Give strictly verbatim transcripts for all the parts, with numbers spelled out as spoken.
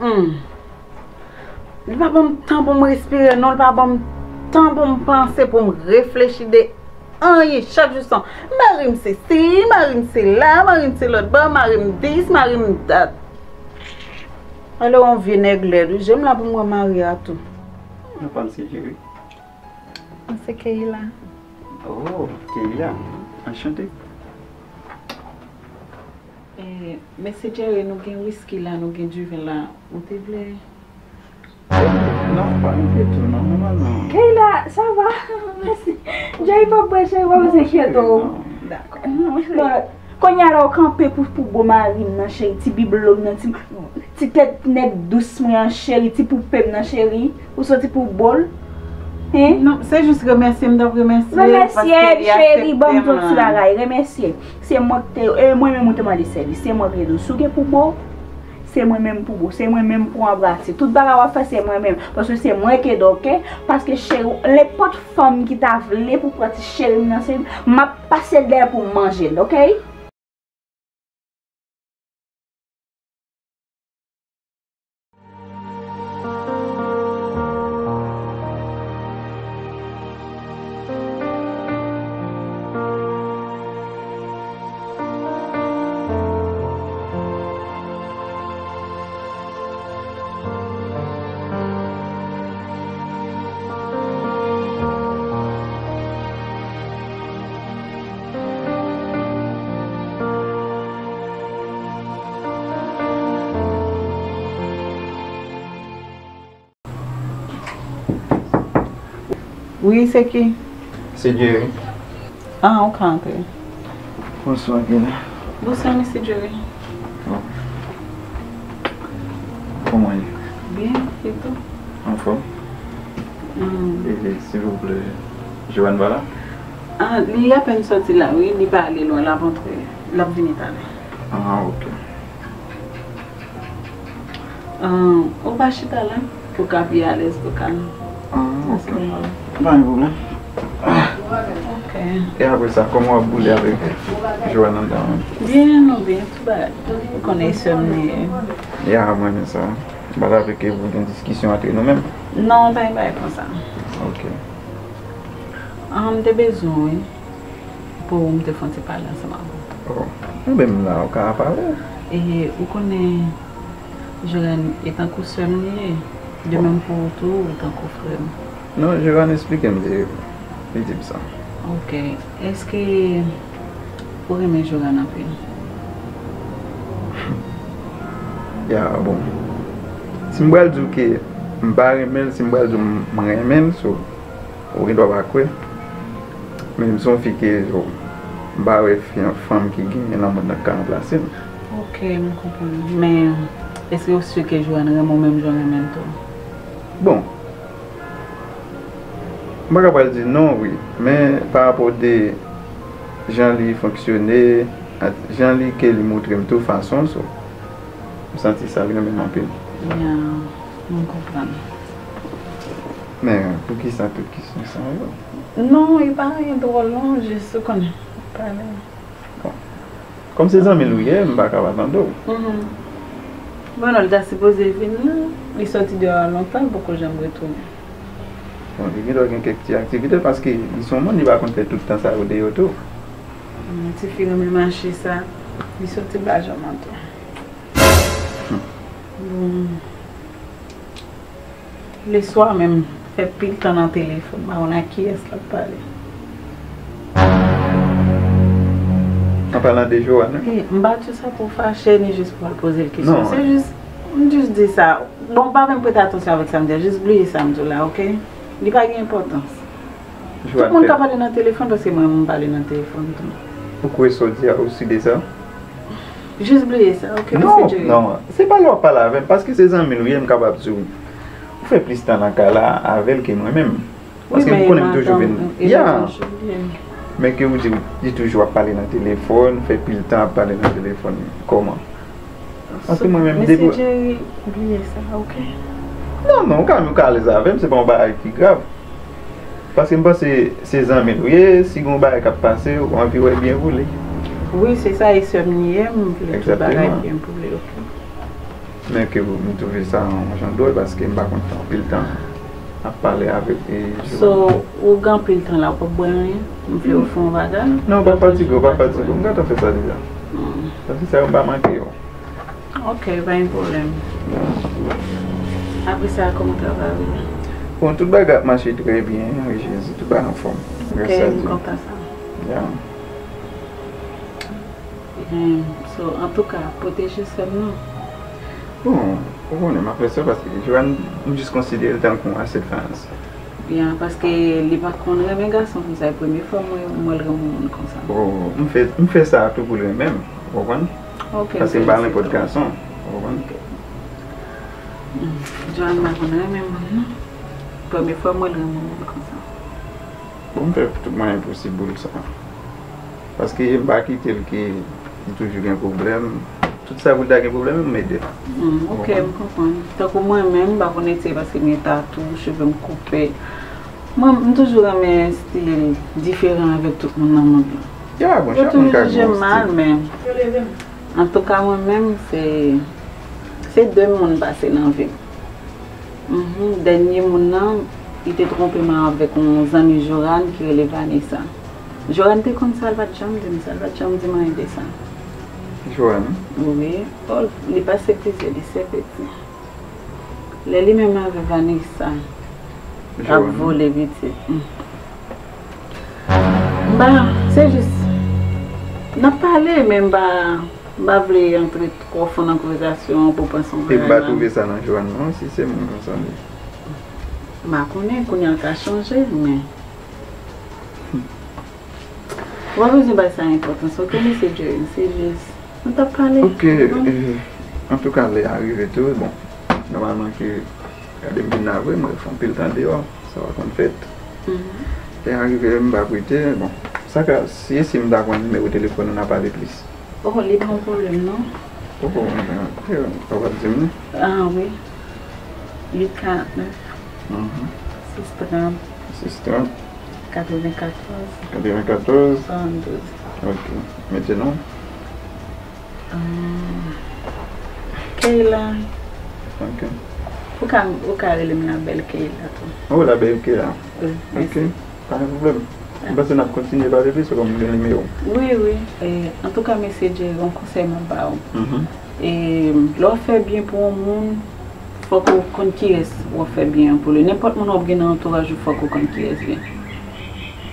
Hmm. Li pa ban m tan pou m respire, non, li pa ban m tan pou m panse, pou m reflechi de anyen. Chak jou se mari m se si, mari m se la, mari m se lòt bò, mari m dis, mari m dat. Alò, yon vye nèg lèd, wi. Je m la pou m wè mari a tou. Non, pa m se Jerry. Mwen se Keila. Oh, Keila. Anchante. Eh, mesye Jerry, nou gen wiski la, nou gen diven la. Ou te vle? Non, pa enkyete w, non, non, non, non. Keila, ça va? Mèsi. Jerry, pa bwè, Jerry, pa bezwen enkyete w. Non. Dakò. Bon, kounye a la, w kanpe pou, pou bo mari m nan, cheri, ti biblo m nan, ti, ti tèt nèg dous mwen an, cheri, ti poupe m nan, cheri. Ou soti pou bo l? Hein? Non, se jis remèsye m t ap remèsye l paske li aksepte m lan. Remèsye l, cheri, ban m di w ti bagay. Remèsye. Se mwen ki te, e mwen menm ou te mande sèvis. Se mwen ki rele w. Si w gen pou bo, se mwen menm pou bo. Se mwen menm pou anbrase. Tout bagay w ap fè, se mwen menm. Paske se mwen ki ede w, oke? Paske cheri, nenpòt fanm ki ta vle pou pran ti cheri m nan, se m ap pase l dèyè pou m manje l, oke? Wi, se ki? Se Jerry. Ah, ou ka antre. Bonswa, Keila. Bonswa, mesye Jerry. Bon. Kòman w ye? Byen, e tou? Anfòm. Hmm. E, e, silvouplè, Joanne pa la? Ah, li apèn sòti la, wi. Li pa ale lwen, l ap antre. L ap vini talè. Ah, ok. Ah, ou pa chita la pou w ka pi alèz pou w ka. Ah, ok. Pa gen pwoblèm. Ok. E apre sa, kòman w ap boule avèk Joanne anndan an? Byen, nou byen, tout bagay. Ou konnen sè m li ye. Ya, mwen renmen sa. M pa t avle ke pou gen diskisyon antre nou menm. Non, pa gen bagay konsa. Ok. Ah, m te bezwen w, wi. Pou m te fè yon ti pale ansanm avè w. Oh, mwen menm la, ou ka pale. E ou konnen, Joanne e tankou sè m li ye. De menm pou ou tou, ou tankou frè m. Non, Joanne esplike m de, li di m sa. Ok. Èske ou renmen Joanne anpil? Ya, bon. Si m pral di w ke m pa renmen l, si m pral di w m renmen l, so, ou gen dwa pa kwè. Men m se yon fi ke, yo, m pa wè fi, fanm ki genyen nan mond nan ki ka ranplase m. Ok, m konprann. Men, èske ou si ke Joanne renmen w menm jan w renmen l tou? Bon, m pa ka pral di non, wi. Men, pa rapò de jan li fonksyone, ak jan li ke li montre m tout fason, so, m santi sa, li renmen m anpil. Ya, m konprann. Men, poukisa tout kesyon sa yo? Non, e pa anyen dwòl, non, jis ou konnen. Pale. Bon. Kòm se zanmi l ou ye, m pa ka pa tande w. Mhm. Bon, non, li ta sipoze vin la. Li sòti deyò a lontan, li poko janm retounen. Bon, li gen dwa gen kèk ti aktivite paske li se yon moun, li pa konn fè tout tan sa yo deyò tou. Hmm, tifi renmen mache sa. Li sòti, l pa janm antre. Hmm. Bon. Leswa menm, fè pil tan nan telefòn, m pa konn ak kiyès l ap pale. An palan de Joanne, wi. Eh, m pa di w sa pou w fache, ni jis pou w al poze l kesyon. Non. Se jis, m jis di sa. Bon, pa menm prete atansyon avèk sa m di a, jis bliye sa m di w la, oke? Li pa gen enpòtans. Tout moun ka pale nan telefòn, paske mwen menm m pale nan telefòn tou. Ou kwè sa w di a osi de sa? Jis bliye sa, oke, mesye Jerry? Non, non, se pale w ap pale avè m, paske se zanmi l ou ye, m kapab di w, ou fè plis tan nan kay la avè l ke mwen menm. Paske m konnen m toujou vin. Ya. Men ke ou di, li toujou ap pale nan telefòn, fè pil tan ap pale nan telefòn. Kòman? Paske mwen menm depi. Mesye Jerry, bliye sa, oke? Non, non, ou ka, ou ka alèz avè m, se pa yon bagay ki grav. Paske m panse se zanmi l ou ye, si gen yon bagay k ap pase, ou anvi wè byen pou li. Wi, se sa, e sè m li ye, m vle tout bagay byen pou li, oke? Men ke m twouve sa yon jan dwòl, paske m pa konn fè anpil tan ap pale avèk e So, ou gen anpil tan la, ou p ap bwè anyen? M fè ou fè yon bagay? Non, ou pa fatige, ou pa fatige. M gentan fè sa deja. Hmm. Paske sa yo m pa manke yo. Ok, pa gen pwoblèm. Apre sa, kòman travay ou ye? Bon, tout bagay ap mache trè byen, wi, Jezi, tout bagay anfòm. Ok, m kontan sa. Ya. Hmm, so, antouka, pwoteje sè m nan. Bon, ou konnen, m ap fè sa paske Joanne, m jis konsidere l tankou yon asset finance. Ya, paske li pa konn renmen gason konsa, e premye fwa mwen, mwen renmen yon moun konsa. Oh, m fè, m fè sa tou pou l renmen m, ou konprann? Ok, m felisite w. Paske m pa nenpòt gason, ou konprann? Ok. Hmm, Joanne pa konn renmen moun, non. Premye fwa mwen renmen yon moun konsa. Bon, m fè tout mwayen posib pou l sa. Paske m pa kite l ke li toujou gen pwoblèm. Tout sa pou l ta gen pwoblèm, m ede l. Hmm, ok, m konprann. Tankou mwen menm, m pa konn etye paske m gen tatou, cheve m koupe. Mwen, m toujou renmen stil diferan avèk tout moun nan mond lan. Ya, bon, chak moun ka gen yon stil. Yo toujou jije m mal, men antouka, mwen menm, se, se de moun pase nan vi m. Mhm, dènye moun nan, li te twonpe m avèk yon zanmi Joanne ki rele Vanessa. Joanne te konn sa, l pa t janm di m sa, l pa t janm di m anyen de sa. Joanne? Wi. Oh, li pase plizyè, li se piti. Lè li menm avèk Vanessa, l ap vole pitit. Hmm. M pa, se jis, n ap pale, men m pa, m pa vle antre twò fon nan konvèsasyon an pou panse yon bagay mal. E m pa twouve sa nan Joanne non, si se moun konsa li. M pa konnen, kounye a l ka chanje, men ou pa bezwen bay sa enpòtans, ok, mesye Jerry, se jis, nou t ap pale. Ok, eh, antouka, lè a rive tou, bon, nòmalman ke gade m vin la vre, mwen fè anpil tan deyò, sa pa konn fèt. Mhm. Lè a rive, m pa prete, bon, sa ka, si, si m ta konn nimewo telefòn ou, n a pale plis. Oh, li pa yon pwoblèm, non. Oh, eh, eh, ou p ap di m? Ah, wi. Uit karant nèf. Mhm. Sis trant. Sis trant. Katrevenkatòz. Katrevenkatòz. Swasanndouz. Ok. Mete non. Ahn, Keyla. Ok. Ou ka, ou ka rele m la bèl Keyla tou. Oh, la belle Keyla. Wi, mèsi. Ok. Pa gen pwoblèm. M panse n ap kontinye pale plis, kòm m gen nimewo w. Wi, wi. E, antouka, mesye Jerry, yon konsèy m ap ba w. Mhm. E, lè w ap fè byen pou yon moun, fòk ou konn kiyès w ap fè byen an pou li. Nenpòt moun w ap gen nan antouraj ou, fòk ou konn kiyès li.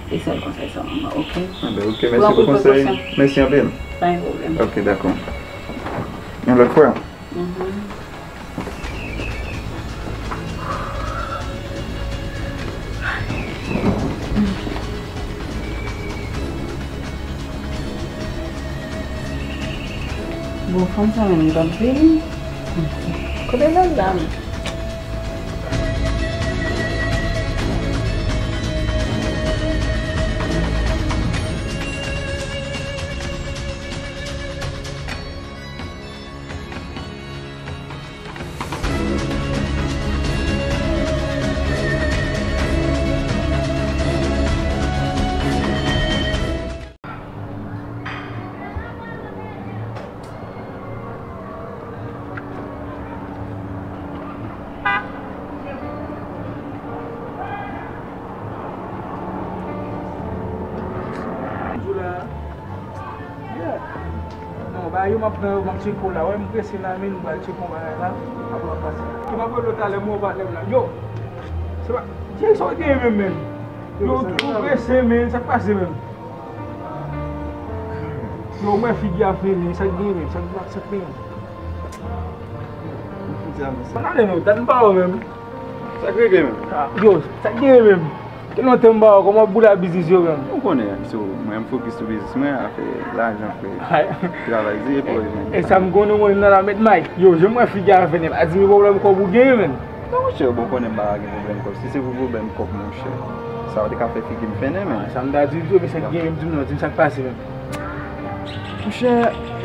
E sèl konsèy sa m ap ba w, ok? Anben, ok, mèsi pou konsèy. Pran anpil prekosyon. Mèsi anpil. Pa gen pwoblèm. Ok, dakò. Yon lòt fwa. Mhm. Bon, fanm sa menm, li p ap vini. Kote l al la menm? Yeah. Non, bagay yo m ap pran yo, m ap tcheke w la. Wè, m prese la, men m pral tcheke yon bagay la. Apre w ap pase. Ki m ap rele w talè, m wè w patnè m la. Yo! Se pa, Jay, sa w genyen menm, menm? Yo, ou prese, men, sa k pase menm? Yo, m wè figi a fennen, sa k genyen menm? Sa k, sa k genyen? Ann ale non, dat m pa wè w menm. Sa k regle menm? Ah, yo, sa k genyen menm? Gen lontan m pa wè w, kòman w ap boule ak biznis yo menm? Ou konnen, so, mwen m fokis sou biznis mwen, afè lajan, frè. Travay se efò, man. E sa m konnen, ou konnen nan la met may. Yo, jan m wè figi a fennen, pa di m pwoblèm kòb ou genyen menm. Non, monchè, bon, ou konnen m pa gen pwoblèm kòb. Si se pou pwoblèm kòb, monchè, sa w te ka fè figi m fennen, men. Ah, sa m ta di w tou, men sa k genyen, di m non, di m sa k pase menm. Monchè,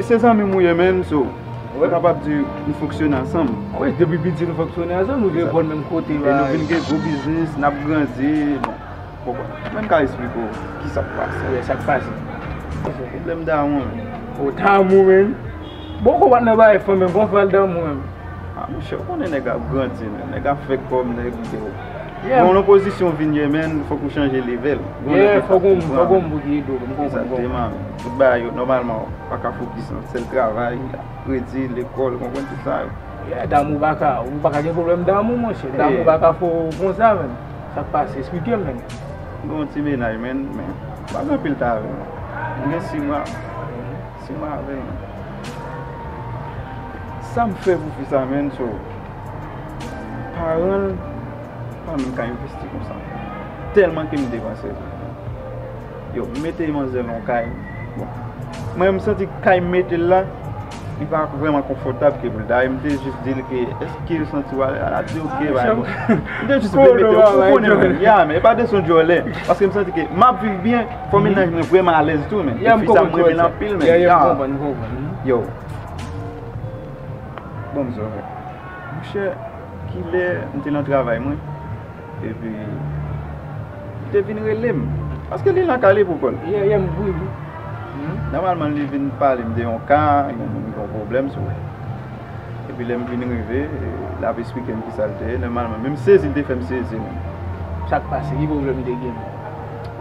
se zanmi m ou ye, menm, so, ou kapab di nou fonksyone ansanm. Wi, depi piti nou fonksyone ansanm, nou te pran menm kote. E nou vin gen gwo biznis, n ap grandi, bon. Bon, bon, mwen m ka esplike w kisa k pase. Wi, sa k pase. Pwoblèm damou, menm. O, damou, menm. Bon, konprann nan bagay fanm, menm, bon, fè l damou, menm. Ah, monchè, ou konnen nèg ap grandi, men. Nèg ap fè kòb, nèg, yo. Yeah. Bon, lè pozisyon vin ye, men, fòk ou chanje level. Gon lè Yeah, ke fòk ou, fòk ou konprann. Pou ki do, m konprann, m konpran. Exactement. Tout bagay yo, nòmalman, ou pa ka fokis nan sèl travay, kredi, lekòl, ou konprann tout sa yo. Yeah, damou pa ka, ou pa ka gen pwoblèm damou, monchè. Damou Yeah. pa ka fè w konsa, men. Sa k pase? Esplike m, men. M gen yon ti mennaj, men, men, m pa gen anpil tan avè l. M gen sis mwa. Sis mwa avè l, men. Sa m fè pou fi sa, men, so, paran l pa menm ka envesti konsa. Tèlman ke m depanse. Yo, m mete manzèl nan kay. Bon. Mwen, m santi kay m mete l la, li pa vrèman konfòtab ke pou l ta. M te jis di l ke, èske l santi w alèz? L ap di, "Ok, bay mwen." M te jis vle mete, ou konnen, ya, men e pa de son djòlè. Paske m santi ke m ap viv byen, fò mennaj mwen vrèman alèz tou, men. E fi sa, m renmen l anpil, men. Ya, ya, m konprann, m konprann. Yo. Bon, m sove. Monchè, kilè m te nan travay mwen, epi li te vin rele m. Paske li nan kay li pou kò l. Yeah, yeah, m wi, wi. Nòmalman, li vin pale m de yon ka, yon moun gen yon pwoblèm sou. Epi lè m vin rive, l ap esplike m kisa l te ye. Nòmalman, menm sezi l te fè m sezi, men. Sa k pase? Ki pwoblèm li te gen?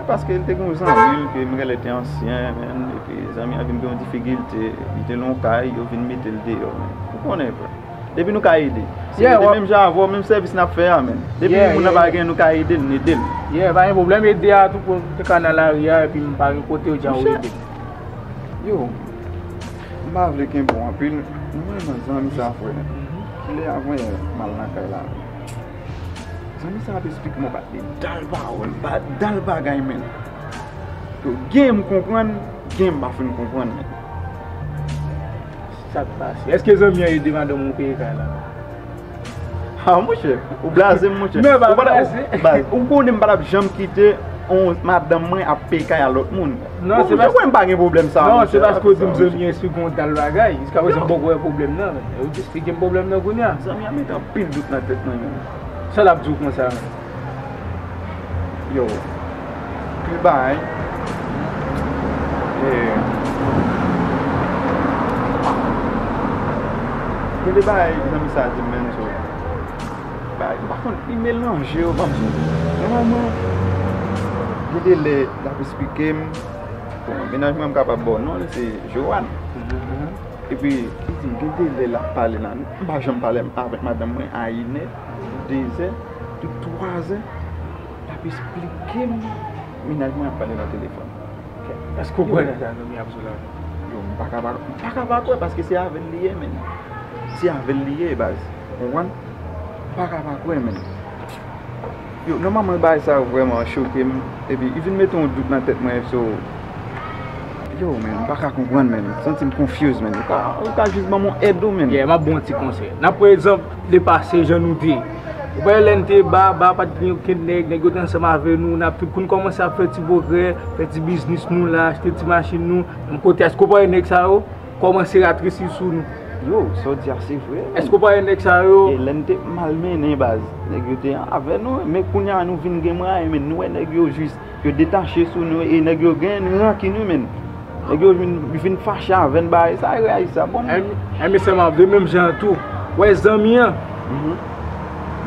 Paske l te gen yon zanmi l ke m rele te ansyen, men, epi zanmi an vin gen yon difikilte, li te nan yon kay, yo vin mete l deyò, men. Ou konnen, frè. Depi nou ka ede. Si Yeah, nou te w ap menm jan avè w, menm sèvis n ap fè a, men. Depi Yeah, moun nan yeah, pa yeah. gen, nou ka ede l, n ede l. Yeah, pa gen pwoblèm, ede a tou pou te ka nan lari a, epi m pa gen kote yo di a ou Monchè. ede. Yo, m pa vle kenbe w anpil, mwen renmen zanmi sa, frè. Kilè avan yè m al nan kay la. Zanmi sa ap esplike m yon pakèt dal pawòl, ba-, dal bagay, men. Yo, gen m konprann, gen m pa fin konprann, men. Sa k pase? Èske zanmi an ede madanm ou peye kay la? Ah, monchè, ou blaze m, monchè. Non, pa Ou pa ta- blaze. ou- baz, ou konnen m pa t ap janm kite yon madanm mwen ap peye kay a lòt moun. Non, Bon, se monchè, pas- wè m pa gen pwoblèm sa, Non, monchè, se paske ou di m zanmi an esplike yon dal bagay. Jiska prezan m poko wè pwoblèm nan, men. Ou te esplike m pwoblèm nan kounye a. Zanmi an mete anpil dout nan tèt mwen, men. Sa l ap di w konsa, men? Yo, pil bagay. Eh, gen de bagay zanmi sa di m, men, so, bagay, m pa konn, li melanje yo ban m. Nòmalman, gen de lè, l ap esplike m. Bon, mennaj mwen, m kapab ba w non l, se Joanne. Epi, li di m, gen de lè l ap pale la, m pa janm pale avèk madanm mwen a inè, dezè, tout twazè, l ap esplike m mennaj mwen ap pale nan telefòn. Èske w kwè nan sa zanmi ap di w la? Yo, m pa ka pa, m pa ka pa kwè, paske se avè l li ye, men. Se avè l li ye, baz. Ou konprann? M pa ka pa kwè, men. Yo, nòmalman, bagay sa yo vrèman choke m. Epi, li vin mete yon dout nan tèt mwen, so, yo, men, m pa ka konprann, men. Santi m confused, men. Ou ka, ou ka jis ban m yon èd, ou, men. Yeah, m ap ba w yon ti konsèy. Nan prezan, de pase jan nou te ye. Ou pa wè lè n te ba, ba pa t gen okenn nèg, nèg yo te ansanm avè nou, n ap tout konn kòmanse ap fè ti pwogrè, fè ti biznis nou la, achte ti machin nou. Menm kote, èske w pa wè nèg sa yo kòmanse ratresi sou nou? Yo, sa w di a, se vre, men. Èske w pa wè nèg sa yo? E lè n te malmennen, baz, nèg yo te avè nou, men kounye a nou vin gen mwayen, men nou wè nèg yo jis, yo detache sou nou, e nèg yo gen rankin, wi, men. Nèg yo vin, vin fache avè n, bagay sa, e reyayis sa, bon. Enben, sèlman, de menm jan tou, wè zanmi an,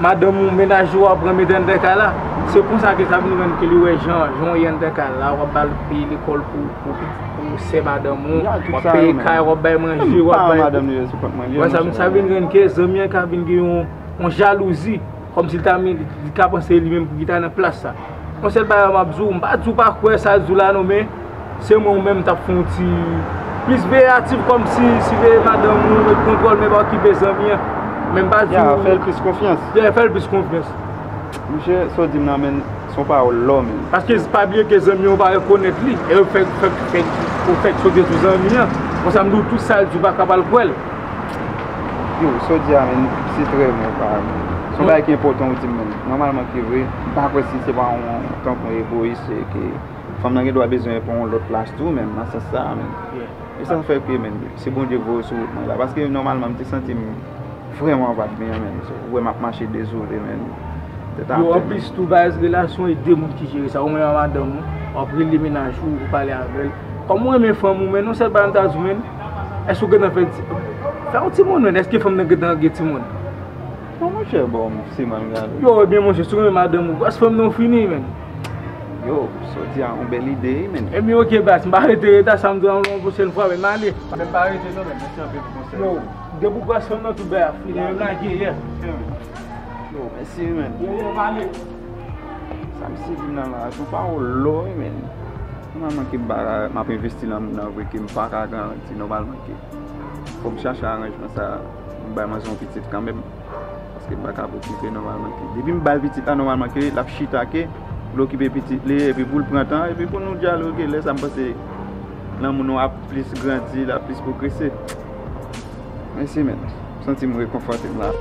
madanm ou, mennaj ou a pran mete anndan kay la. Se konsa ke sa vin rann ke li wè jan, jan w ye anndan kay la, w ap ba l peye lekòl pou, pou, pou sè madanm ou, w ap peye kay, w ap bay manje, w ap bay. Wè sa, sa vin rann ke zanmi an ka vin gen yon, yon jalouzi, kòmsi li ta, li ta panse li menm pou ki ta nan plas sa. Yon sèl bagay m ap di w, m pa di w pa kwè sa l di w la non, men se mwen ou menm m t ap fè yon ti plis veyatif, kòmsi, si veye madanm ou, met kontwòl, men pa okipe zanmi an. Men m pa di w. Ya, fè l plis konfyans. Ya, fè l plis konfyans. Monchè, sa w di m nan, men, se yon pawòl lò, men. Paske pa bliye ke zanmi an ou pa rekonèt li. E yo fèk, fèk, fèk, ou fèk sote sou zanmi an. Konsa m di w tout sa l di w pa ka pa l kwè l. Yo, sa w di a, men, se trè bon, pa, se yon bagay ki enpòtan ou di m, men. Nòmalman ke vre, m pa kwè si se pa yon, tankou yon egoyis, se ke fanm nan gen dwa bezwen pran yon lòt plas tou, men nan sans sa a, men. E sa fè ke, men, se Bondye k voye w sou wout mwen la. Paske nòmalman, m te santi m vrèman pa t byen, men. Ou wè m ap mache dezole, men. Yo, anplis tou, baz, relasyon e de moun ki jere sa. Ou menm a madanm ou, w ap rele mennaj ou, ou pale avè l. Kòm ou renmen fanm ou, men, yon sèl bagay m ta di w, men, èske w gentan fè ti, fè yon timoun, men? Èske fanm nan gentan gen timoun? Chè, bon, se mal gade. Yo, ebyen, monchè, si w renmen madanm ou, baz, fanm nan w fini, menn. Yo, sa w di a yon bèl ide, wi, menn. Ebyen, oke, baz, m pa rete reta, sa m di w yon pwochèn fwa, menn, m ale. Men pa rete non, menn, mèsi anpil pou konsèy. Yo, depi w baz fanm nan, tout bagay ap fini, menm lage, yeah. Yo, mèsi, wi, menn. Yo, yo, m ale. Sa misye di m nan la, se yon pawòl lò, wi, menn. Nòmalman ke m pa ka, m ap envesti nan moun nan vre, ke m pa ka garanti, nòmalman ke fò m chache aranjman sa, m bay manzè yon pitit kanmenm. Paske m pa ka okipe nòmalman ke. Depi m ba l pitit la, nòmalman ke l ap chita ke pou l okipe pitit li, epi pou l pran tan, epi pou nou dyaloge, lè sa m panse lanmou nou ap plis grandi, l ap plis pwogrese. Mèsi, menn. M santi m rekonfòte m la.